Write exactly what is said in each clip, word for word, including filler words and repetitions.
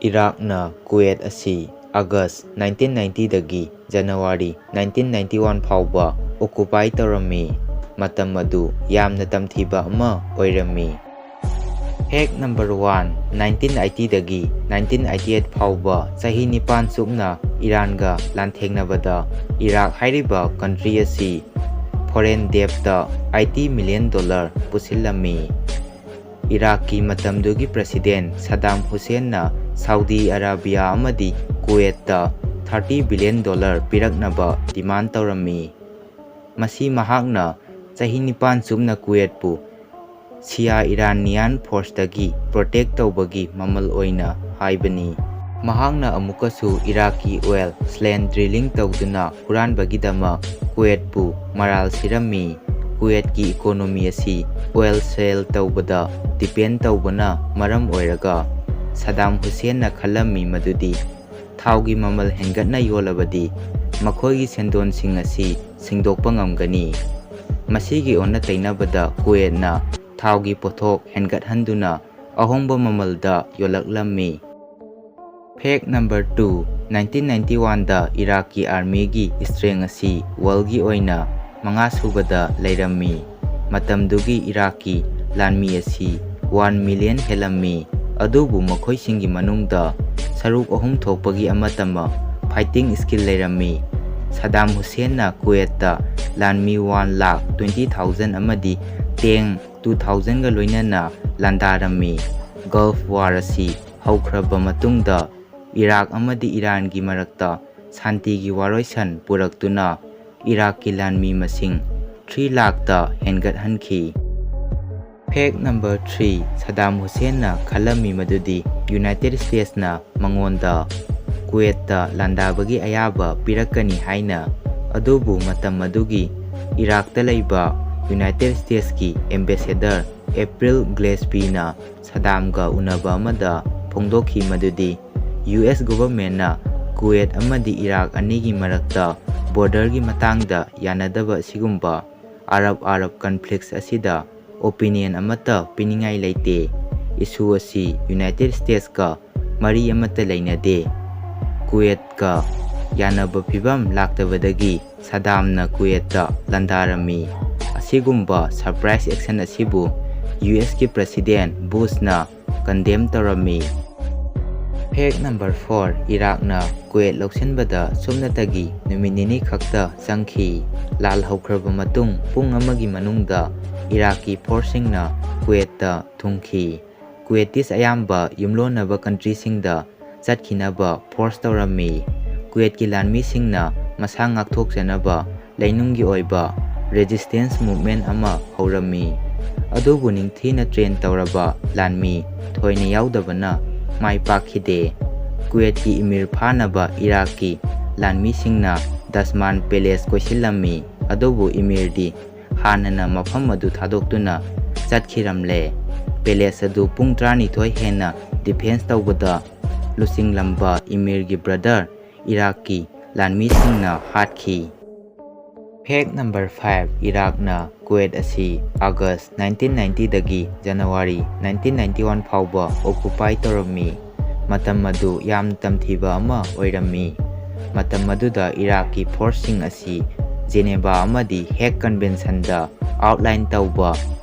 ꯏꯔꯥꯛꯅ ꯀꯨꯋꯦꯠ ꯑꯁꯤ ꯑꯥꯒꯁ nineteen ninety ꯗꯒꯤ January nineteen ninety one ꯐꯥꯎꯕ ꯑꯣꯀꯨꯄꯥꯏ ꯇꯧꯔꯝꯃꯤ꯫ ꯃꯇꯝ ꯑꯗꯨ ꯌꯥꯝꯅ ꯇꯝꯊꯤꯕ ꯑꯃ ꯑꯣꯏꯔꯝꯃꯤ꯫ Fact number one, nineteen eighty ꯗꯒꯤ nineteen eighty eight ꯐꯥꯎꯕ ꯆꯍꯤ ꯅꯤꯄꯥꯟ ꯆꯨꯞꯅ ꯏꯔꯥꯟꯒ ꯂꯥꯟꯊꯦꯡꯅꯕꯗ ꯏꯔꯥꯛ ꯍꯥꯏꯔꯤꯕ country ꯑꯁꯤ foreign debtꯇ eighty million dollar ꯄꯨꯁꯤꯜꯂꯝꯃꯤ꯫ ꯏꯔꯥꯛꯀꯤ ꯃꯇꯝꯗꯨꯒꯤ president ꯁꯗꯥꯝ ꯍꯨꯁꯦꯟꯅ ꯁꯥꯎꯗꯤ ꯑꯔꯥꯕꯤꯌꯥ ꯑꯃꯗꯤ ꯀꯨꯋꯦꯠꯇ thirty billion dollar ꯄꯤꯔꯛꯅꯕ demand ꯇꯧꯔꯝꯃꯤ꯫ ꯃꯁꯤ ꯃꯍꯥꯛꯅ ꯆꯍꯤ ꯅꯤꯄꯥꯟ ꯆꯨꯞꯅ ꯀꯨꯋꯦꯠꯄꯨ ꯁꯤꯌꯥ Iranian forceꯇꯒꯤ protect ꯇꯧꯕꯒꯤ ꯃꯃꯜ ꯑꯣꯏꯅ ꯍꯥꯏꯕꯅꯤ꯫ ꯃꯍꯥꯛꯅ ꯑꯃꯨꯛꯀꯁꯨ ꯏꯔꯥꯛꯀꯤ oil shale drilling ꯇꯧꯗꯨꯅ ꯍꯨꯔꯥꯟꯕꯒꯤꯗꯃꯛ ꯀꯨꯋꯦꯠꯄꯨ ꯃꯔꯥꯜ ꯁꯤꯔꯝꯃꯤ꯫ ꯀꯨꯋꯦꯠꯀꯤ economy ꯑꯁꯤ oil shale ꯇꯧꯕꯗ depend ꯇꯧꯕꯅ ꯃꯔꯝ ꯑꯣꯏꯔꯒ ꯁꯗꯥꯝ ꯍꯨꯁꯦꯟꯅ ꯈꯜꯂꯝꯃꯤ ꯃꯗꯨꯗꯤ ꯊꯥꯎꯒꯤ ꯃꯃꯜ ꯍꯦꯟꯒꯠꯅ ꯌꯣꯜꯂꯕꯗꯤ ꯃꯈꯣꯏꯒꯤ ꯁꯦꯟꯗꯣꯟꯁꯤꯡ ꯑꯁꯤ ꯁꯤꯡꯗꯣꯛꯄ ꯉꯝꯒꯅꯤ꯫ ꯃꯁꯤꯒꯤ ꯑꯣꯟꯅ ꯇꯩꯅꯕꯗ ꯀꯨꯋꯦꯠꯅ ꯊꯥꯎꯒꯤ ꯄꯣꯠꯊꯣꯛ ꯍꯦꯟꯒꯠꯍꯟꯗꯨꯅ ꯑꯍꯣꯡꯕ ꯃꯃꯜꯗ ꯌꯣꯜꯂꯛꯂꯝꯃꯤ꯫ Fact number two, nineteen ninety one ꯗ ꯏꯔꯥꯛꯀꯤ armyꯒꯤ strength ꯑꯁꯤ worldꯒꯤ ꯑꯣꯏꯅ ꯃꯉꯥ ꯁꯨꯕꯗ ꯂꯩꯔꯝꯃꯤ꯫ ꯃꯇꯝꯗꯨꯒꯤ ꯏꯔꯥꯛꯀꯤ ꯂꯥꯟꯃꯤ ꯑꯁꯤ one million ꯍꯦꯜꯂꯝꯃꯤ, ꯑꯗꯨꯕꯨ ꯃꯈꯣꯏꯁꯤꯡꯒꯤ ꯃꯅꯨꯡꯗ ꯁꯔꯨꯛ ꯑꯍꯨꯝ ꯊꯣꯛꯄꯒꯤ ꯑꯃꯠꯇꯃꯛ fighting skill ꯂꯩꯔꯝꯃꯤ꯫ ꯁꯗꯥꯝ ꯍꯨꯁꯦꯟꯅ ꯀꯨꯋꯦꯠꯇ ꯂꯥꯟꯃꯤ one lakh twenty thousand ꯑꯃꯗꯤ tank two thousandꯒ ꯂꯣꯏꯅꯅ ꯂꯥꯟꯗꯥꯔꯝꯃꯤ꯫ Gulf War ꯑꯁꯤ ꯍꯧꯈ꯭ꯔꯕ ꯃꯇꯨꯡꯗ ꯏꯔꯥꯛ ꯑꯃꯗꯤ ꯏꯔꯥꯟꯒꯤ ꯃꯔꯛꯇ ꯁꯥꯟꯇꯤꯒꯤ ꯋꯥꯔꯣꯏꯁꯟ ꯄꯨꯔꯛꯇꯨꯅ ꯏꯔꯥꯛꯀꯤ ꯂꯥꯟꯃꯤ ꯃꯁꯤꯡ three ꯂꯥꯛꯇ ꯍꯦꯟꯒꯠꯍꯟꯈꯤ꯫ Fact number three, ꯁꯗꯥꯝ ꯍꯨꯁꯦꯟꯅ ꯈꯜꯂꯝꯃꯤ ꯃꯗꯨꯗꯤ United Statesꯅ ꯃꯉꯣꯟꯗ ꯀꯨꯋꯦꯠꯇ ꯂꯥꯟꯗꯥꯕꯒꯤ ꯑꯌꯥꯕ ꯄꯤꯔꯛꯀꯅꯤ ꯍꯥꯏꯅ, ꯑꯗꯨꯕꯨ ꯃꯇꯝ ꯑꯗꯨꯒꯤ ꯏꯔꯥꯛꯇ ꯂꯩꯕ United Statesꯀꯤ ambassador April Glaspieꯅ ꯁꯗꯥꯝꯒ ꯎꯅꯕ ꯑꯃꯗ ꯐꯣꯡꯗꯣꯛꯈꯤ ꯃꯗꯨꯗꯤ U S governmentꯅ ꯀꯨꯋꯦꯠ ꯑꯃꯗꯤ ꯏꯔꯥꯛ ꯑꯅꯤꯒꯤ ꯃꯔꯛꯇ borderꯒꯤ ꯃꯇꯥꯡꯗ ꯌꯥꯅꯗꯕ ꯑꯁꯤꯒꯨꯝꯕ Arab Arab conflicts ꯑꯁꯤꯗ opinion ꯑꯃꯠꯇ ꯄꯤꯅꯤꯡꯉꯥꯏ ꯂꯩꯇꯦ꯫ Issue ꯑꯁꯤ United Statesꯀ ꯃꯔꯤ ꯑꯃꯠꯇ ꯂꯩꯅꯗꯦ꯫ ꯀꯨꯋꯦꯠꯀ ꯌꯥꯅꯕ ꯐꯤꯕꯝ ꯂꯥꯛꯇꯕꯗꯒꯤ ꯁꯗꯥꯝꯅ ꯀꯨꯋꯦꯠꯇ ꯂꯥꯟꯗꯥꯔꯝꯃꯤ꯫ ꯑꯁꯤꯒꯨꯝꯕ surprise action ꯑꯁꯤꯕꯨ ꯌꯨ ꯑꯦꯁꯀꯤ President ꯕꯨꯁꯅ condemn ꯇꯧꯔꯝꯃꯤ꯫ Fact number four, ꯏꯔꯥꯛꯅ ꯀꯨꯋꯦꯠ ꯂꯧꯁꯤꯟꯕꯗ ꯁꯨꯞꯅꯇꯒꯤ ꯅꯨꯃꯤꯠ ꯅꯤꯅꯤ ꯈꯛꯇ ꯆꯪꯈꯤ꯫ ꯂꯥꯜ ꯍꯧꯈ꯭ꯔꯕ ꯃꯇꯨꯡ ꯄꯨꯡ ꯑꯃꯒꯤ ꯃꯅꯨꯡꯗ ꯏꯔꯥꯛꯀꯤ forceꯁꯤꯡꯅ ꯀꯨꯋꯦꯠꯇ ꯊꯨꯡꯈꯤ꯫ ꯀꯨꯋꯦꯇꯤꯁ ꯑꯌꯥꯝꯕ ꯌꯨꯝꯂꯣꯟꯅꯕ countryꯁꯤꯡꯗ ꯆꯠꯈꯤꯅꯕ force ꯇꯧꯔꯝꯃꯤ꯫ ꯀꯨꯋꯦꯠꯀꯤ ꯂꯥꯟꯃꯤꯁꯤꯡꯅ ꯃꯁꯥ ꯉꯥꯛꯊꯣꯛꯆꯅꯕ ꯂꯩꯅꯨꯡꯒꯤ ꯑꯣꯏꯕ resistance movement ꯑꯃ ꯍꯧꯔꯝꯃꯤ꯫ ꯑꯗꯨꯕꯨ ꯅꯤꯡꯊꯤꯅ train ꯇꯧꯔꯕ ꯂꯥꯟꯃꯤ ꯊꯣꯏꯅ ꯌꯥꯎꯗꯕꯅ ꯃꯥꯏ ꯄꯥꯛꯈꯤꯗꯦ꯫ ꯀꯨꯋꯦꯠꯀꯤ ꯏꯃꯤꯔ ꯐꯥꯅꯕ ꯏꯔꯥꯛꯀꯤ ꯂꯥꯟꯃꯤꯁꯤꯡꯅ ꯗꯁꯃꯥꯟ palace ꯀꯣꯏꯁꯤꯜꯂꯝꯃꯤ, ꯑꯗꯨꯕꯨ ꯏꯃꯤꯔꯗꯤ ꯍꯥꯟꯅꯅ ꯃꯐꯝ ꯑꯗꯨ ꯊꯥꯗꯣꯛꯇꯨꯅ ꯆꯠꯈꯤꯔꯝꯂꯦ꯫ Palace ꯑꯗꯨ ꯄꯨꯡ ꯇꯔꯥꯅꯤꯊꯣꯏ ꯍꯦꯟꯅ defence ꯇꯧꯕꯗ ꯂꯨꯆꯤꯡꯂꯝꯕ ꯏꯃꯤꯔꯒꯤ brother ꯏꯔꯥꯛꯀꯤ ꯂꯥꯟꯃꯤꯁꯤꯡꯅ ꯍꯥꯠꯈꯤ꯫ Fact number five, ꯏꯔꯥꯛꯅ ꯀꯨꯋꯦꯠ ꯑꯁꯤ August nineteen ninety ꯗꯒꯤ January nineteen ninety one ꯐꯥꯎꯕ occupy ꯇꯧꯔꯝꯃꯤ꯫ ꯃꯇꯝ ꯑꯗꯨ ꯌꯥꯝꯅ ꯇꯝꯊꯤꯕ ꯑꯃ ꯑꯣꯏꯔꯝꯃꯤ꯫ ꯃꯇꯝ ꯑꯗꯨꯗ ꯏꯔꯥꯛꯀꯤ forceꯁꯤꯡ ꯑꯁꯤ Geneva ꯑꯃꯗꯤ Hague Conventionꯗ outline ꯇꯧꯕ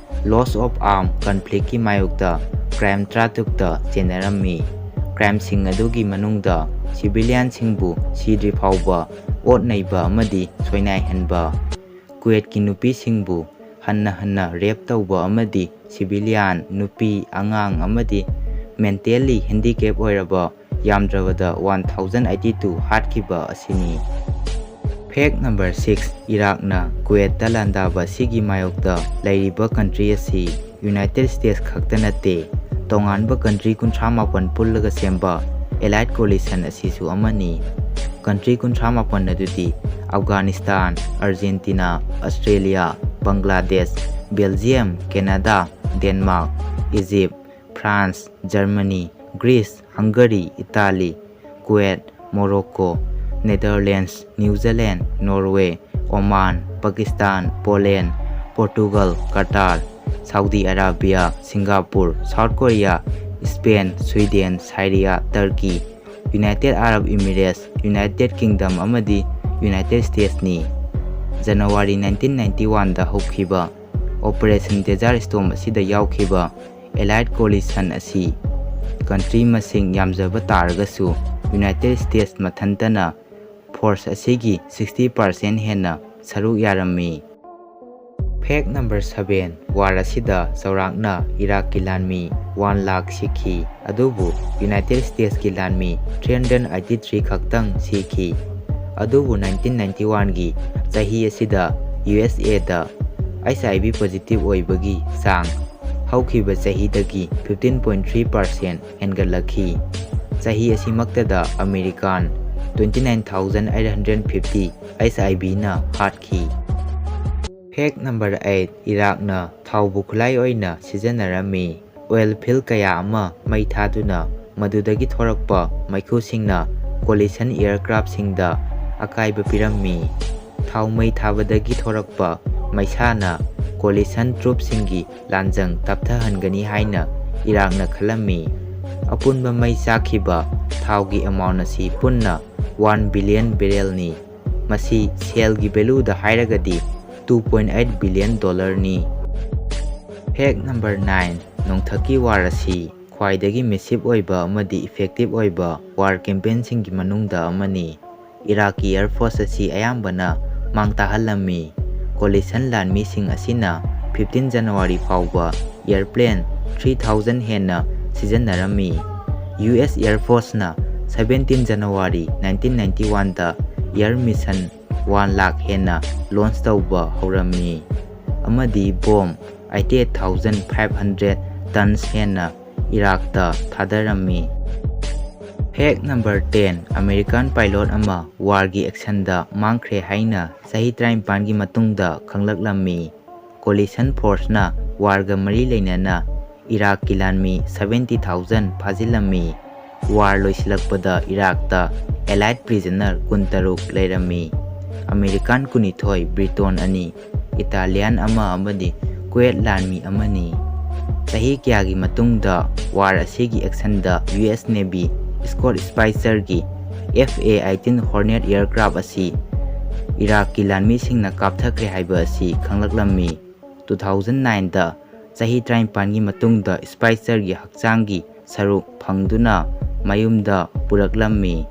loss of arm conflictꯀꯤ ꯃꯥꯌꯣꯛꯇ crime ꯇꯔꯥꯇꯔꯨꯛꯇ ꯆꯦꯟꯅꯔꯝꯃꯤ꯫ Crimeꯁꯤꯡ ꯑꯗꯨꯒꯤ ꯃꯅꯨꯡꯗ civilianꯁꯤꯡꯕꯨ ꯁꯤꯗ꯭ꯔꯤ ꯐꯥꯎꯕ ꯑꯣꯠ ꯅꯩꯕ ꯑꯃꯗꯤ ꯁꯣꯏꯅꯥꯏꯍꯟꯕ, ꯀꯨꯋꯦꯠꯀꯤ ꯅꯨꯄꯤꯁꯤꯡꯕꯨ ꯍꯟꯅ ꯍꯟꯅ rape ꯇꯧꯕ ꯑꯃꯗꯤ civilian, ꯅꯨꯄꯤ, ꯑꯉꯥꯡ ꯑꯃꯗꯤ mentally handicap ꯑꯣꯏꯔꯕ ꯌꯥꯝꯗ꯭ꯔꯕꯗ one thousand eighty two ꯍꯥꯠꯈꯤꯕ ꯑꯁꯤꯅꯤ꯫ Fact number six, ꯏꯔꯥꯛꯅ ꯀꯨꯋꯦꯠꯇ ꯂꯥꯟꯗꯥꯕ ꯑꯁꯤꯒꯤ ꯃꯥꯌꯣꯛꯇ ꯂꯩꯔꯤꯕ country ꯑꯁꯤ United States ꯈꯛꯇ ꯅꯠꯇꯦ, ꯇꯣꯉꯥꯟꯕ country ꯀꯨꯟꯊ꯭ꯔꯥ ꯃꯥꯄꯟ ꯄꯨꯜꯂꯒ ꯁꯦꯝꯕ allied coalition ꯑꯁꯤꯁꯨ ꯑꯃꯅꯤ꯫ Country ꯀꯨꯟꯊ꯭ꯔꯥ ꯃꯥꯄꯟ ꯑꯗꯨꯗꯤ Afghanistan, Argentina, Australia, Bangladesh, Belgium, Canada, Denmark, Egypt, France, Germany, Greece, Hungary, Italy, Kuwait, Morocco, Netherlands, New Zealand, Norway, Oman, Pakistan, Poland, Portugal, Qatar, Saudi Arabia, Singapore, South Korea, Spain, Sweden, Syria, Turkey, United Arab Emirates, United Kingdom ꯑꯃꯗꯤ United ꯁ꯭ꯇꯦꯠꯁꯅꯤ꯫ January nineteen ninety ꯋꯥꯟꯗ ꯍꯧꯈꯤꯕ operation desert storm ꯑꯁꯤꯗ ꯌꯥꯎꯈꯤꯕ ꯑꯦꯂꯥꯏꯠ coalition ꯑꯁꯤ country ꯃꯁꯤꯡ ꯌꯥꯝꯖꯕ ꯇꯥꯔꯒꯁꯨ United states ꯃꯊꯟꯇꯅ force ꯑꯁꯤꯒꯤ sixty percent ꯍꯦꯟꯅ ꯁꯔꯨꯛ ꯌꯥꯔꯝꯃꯤ꯫ ꯐꯦꯛ ꯅꯝꯕꯔ ꯁꯚꯦꯟ, ꯋꯥꯔ ꯑꯁꯤꯗ ꯆꯥꯎꯔꯥꯛꯅ ꯏꯔꯥꯛꯀꯤ ꯂꯥꯟꯃꯤ ꯋꯥꯟ ꯂꯥꯈ ꯁꯤꯈꯤ, ꯑꯗꯨꯕꯨ ꯌꯨꯅꯥꯏꯇꯦꯗ ꯁ꯭ꯇꯦꯠꯁꯀꯤ ꯂꯥꯟꯃꯤ ꯊ꯭ꯔꯤ ꯍꯟꯗ꯭ꯔꯦꯗ ꯑꯩꯠꯇꯤ ꯊ꯭ꯔꯤ ꯈꯛꯇꯪ ꯁꯤꯈꯤ꯫ ꯑꯗꯨꯕꯨ ꯅꯥꯏꯟꯇꯤꯟ ꯅꯥꯏꯟꯇꯤ ꯋꯥꯟꯒꯤ ꯆꯍꯤ ꯑꯁꯤꯗ ꯌꯨ ꯑꯦꯁ ꯑꯦꯗ ꯑꯩꯆ ꯑꯥꯏ ꯚꯤ ꯄꯣꯖꯤꯇꯤꯚ ꯑꯣꯏꯕꯒꯤ ꯆꯥꯡ ꯍꯧꯈꯤꯕ ꯆꯍꯤꯗꯒꯤ ꯐꯤꯐꯇꯤꯟ ꯄꯣꯏꯟ ꯊ꯭ꯔꯤ ꯄꯥꯔꯁꯦꯟ ꯍꯦꯟꯒꯠꯂꯛꯈꯤ꯫ ꯆꯍꯤ ꯑꯁꯤꯃꯛꯇꯗ American twenty nine thousand eight hundred fifty H I ꯚꯤꯅ ꯍꯥꯠꯈꯤ꯫ ꯐꯦꯛ ꯅꯝꯕꯔ ꯑꯩꯠ, ꯏꯔꯥꯛꯅ ꯊꯥꯎꯕꯨ ꯈꯨꯠꯂꯥꯏ ꯑꯣꯏꯅ ꯁꯤꯖꯤꯟꯅꯔꯝꯃꯤ꯫ ꯑꯣꯏꯜ ꯐꯤꯜ ꯀꯌꯥ ꯑꯃ ꯃꯩ ꯊꯥꯗꯨꯅ ꯃꯗꯨꯗꯒꯤ ꯊꯣꯔꯛꯄ ꯃꯩꯈꯨꯁꯤꯡꯅ ꯀꯣꯂꯤꯁꯟ ꯑꯦꯌꯔꯀ꯭ꯔꯥꯐꯁꯤꯡꯗ ꯑꯀꯥꯏꯕ ꯄꯤꯔꯝꯃꯤ꯫ ꯊꯥꯎ ꯃꯩ ꯊꯥꯕꯗꯒꯤ ꯊꯣꯔꯛꯄ ꯃꯩꯁꯥꯅ ꯀꯣꯂꯤꯁꯟ ꯇ꯭ꯔꯨꯞꯁꯤꯡꯒꯤ ꯂꯥꯟꯖꯪ ꯇꯞꯊꯍꯟꯒꯅꯤ ꯍꯥꯏꯅ ꯏꯔꯥꯛꯅ ꯈꯜꯂꯝꯃꯤ꯫ ꯑꯄꯨꯟꯕ ꯃꯩ ꯆꯥꯛꯈꯤꯕ ꯊꯥꯎꯒꯤ ꯑꯦꯃꯥꯎꯟ ꯑꯁꯤ ꯄꯨꯟꯅ ꯋꯥꯟ ꯕꯤꯂꯤꯌꯟ ꯕꯦꯔꯦꯜꯅꯤ꯫ ꯃꯁꯤ ꯁꯦꯜꯒꯤ ꯚꯦꯂꯨꯗ ꯍꯥꯏꯔꯒꯗꯤ ꯇꯨ ꯄꯣꯏꯟ ꯑꯩꯠ ꯕꯤꯂꯤꯌꯟ ꯗꯣꯂꯔꯅꯤ꯫ ꯐꯦꯛ ꯅꯝꯕꯔ ꯅꯥꯏꯟ, ꯅꯣꯡꯊꯛꯀꯤ ꯋꯥꯔ ꯑꯁꯤ ꯈ꯭ꯋꯥꯏꯗꯒꯤ ꯃꯦꯁꯤꯚ ꯑꯣꯏꯕ ꯑꯃꯗꯤ ꯏꯐꯦꯛꯇꯤꯚ ꯑꯣꯏꯕ ꯋꯥꯔ ꯀꯦꯝꯄꯦꯟꯁꯤꯡꯒꯤ ꯃꯅꯨꯡꯗ ꯑꯃꯅꯤ꯫ ꯏꯔꯥꯛꯀꯤ ꯑꯦꯌꯔ ꯐꯣꯔꯁ ꯑꯁꯤ ꯑꯌꯥꯝꯕꯅ ꯃꯥꯡ ꯇꯥꯍꯜꯂꯝꯃꯤ꯫ ꯀꯣꯂꯤꯁꯟ ꯂꯥꯟꯃꯤꯁꯤꯡ ꯑꯁꯤꯅ ꯐꯤꯐꯇꯤꯟ ꯖꯅꯋꯥꯔꯤ ꯐꯥꯎꯕ ꯑꯦꯌꯔꯄ꯭ꯂꯦꯟ ꯊ꯭ꯔꯤ ꯊꯥꯎꯖꯟ ꯍꯦꯟꯅ ꯁꯤꯖꯤꯟꯅꯔꯝꯃꯤ꯫ ꯌꯨ ꯑꯦꯁ ꯑꯦꯌꯔ ꯐꯣꯔꯁꯅ ꯁꯚꯦꯟꯇꯤꯟ ꯖꯅꯋꯥꯔꯤ ꯅꯥꯏꯟꯇꯤꯟ ꯅꯥꯏꯟꯇꯤ ꯋꯥꯟꯗ ꯑꯦꯌꯔ ꯃꯤꯁꯟ ꯋꯥꯟ ꯂꯥꯈ ꯍꯦꯟꯅ ꯂꯣꯟꯆ ꯇꯧꯕ ꯍꯧꯔꯝꯃꯤ, ꯑꯃꯗꯤ bomb eighty eight thousand five hundred tons ꯍꯦꯟꯅ ꯏꯔꯥꯛꯇ ꯊꯥꯗꯔꯝꯃꯤ꯫ Fact number ten, American pilot ꯑꯃ ꯋꯥꯔꯒꯤ ꯑꯦꯛꯁꯟꯗ ꯃꯥꯡꯈ꯭ꯔꯦ ꯍꯥꯏꯅ ꯆꯍꯤ ꯇꯔꯥꯅꯤꯄꯥꯟꯒꯤ ꯃꯇꯨꯡꯗ ꯈꯪꯂꯛꯂꯝꯃꯤ꯫ ꯀꯣꯂꯤꯁꯟ ꯐꯣꯔꯁꯅ ꯋꯥꯔꯒ ꯃꯔꯤ ꯂꯩꯅꯅ ꯏꯔꯥꯛꯀꯤ ꯂꯥꯟꯃꯤ ꯁꯚꯦꯟꯇꯤ ꯊꯥꯎꯖꯟ ꯐꯥꯖꯤꯜꯂꯝꯃꯤ꯫ ꯋꯥꯔ ꯂꯣꯏꯁꯤꯜꯂꯛꯄꯗ ꯏꯔꯥꯛꯇ ꯑꯦꯂꯥꯏꯠ ꯄ꯭ꯔꯤꯖꯅꯔ ꯀꯨꯟꯇꯔꯨꯛ ꯂꯩꯔꯝꯃꯤ꯫ ꯑꯃꯦꯔꯤꯀꯥꯟ ꯀꯨꯟꯅꯤꯊꯣꯏ, ꯕ꯭ꯔꯤꯇꯣꯟ ꯑꯅꯤ, ꯏꯇꯥꯂꯤꯌꯥꯟ ꯑꯃ ꯑꯃꯗꯤ ꯀꯨꯋꯦꯠ ꯂꯥꯟꯃꯤ ꯑꯃꯅꯤ꯫ ꯆꯍꯤ ꯀꯌꯥꯒꯤ ꯃꯇꯨꯡꯗ ꯋꯥꯔ ꯑꯁꯤꯒꯤ ꯑꯦꯛꯁꯟꯗ ꯌꯨ ꯑꯦꯁ ꯅꯦꯚꯤ ꯁ꯭ꯀꯣꯠ ꯁ꯭ꯄꯥꯏꯁꯔꯒꯤ F A eighteen hornet aircraft ꯑꯁꯤ ꯏꯔꯥꯛꯀꯤ ꯂꯥꯟꯃꯤꯁꯤꯡꯅ ꯀꯥꯞꯊꯈ꯭ꯔꯦ ꯍꯥꯏꯕ ꯑꯁꯤ ꯈꯪꯂꯛꯂꯝꯃꯤ꯫ ꯇꯨ ꯊꯥꯎꯖꯟ ꯅꯥꯏꯟꯗ ꯆꯍꯤ ꯇꯔꯥꯅꯤꯄꯥꯟꯒꯤ ꯃꯇꯨꯡꯗ ꯁ꯭ꯄꯥꯏꯁꯔꯒꯤ ꯍꯛꯆꯥꯡꯒꯤ ꯁꯔꯨꯛ ꯐꯪꯗꯨꯅ ꯃꯌꯨꯝꯗ ꯄꯨꯔꯛꯂꯝꯃꯤ꯫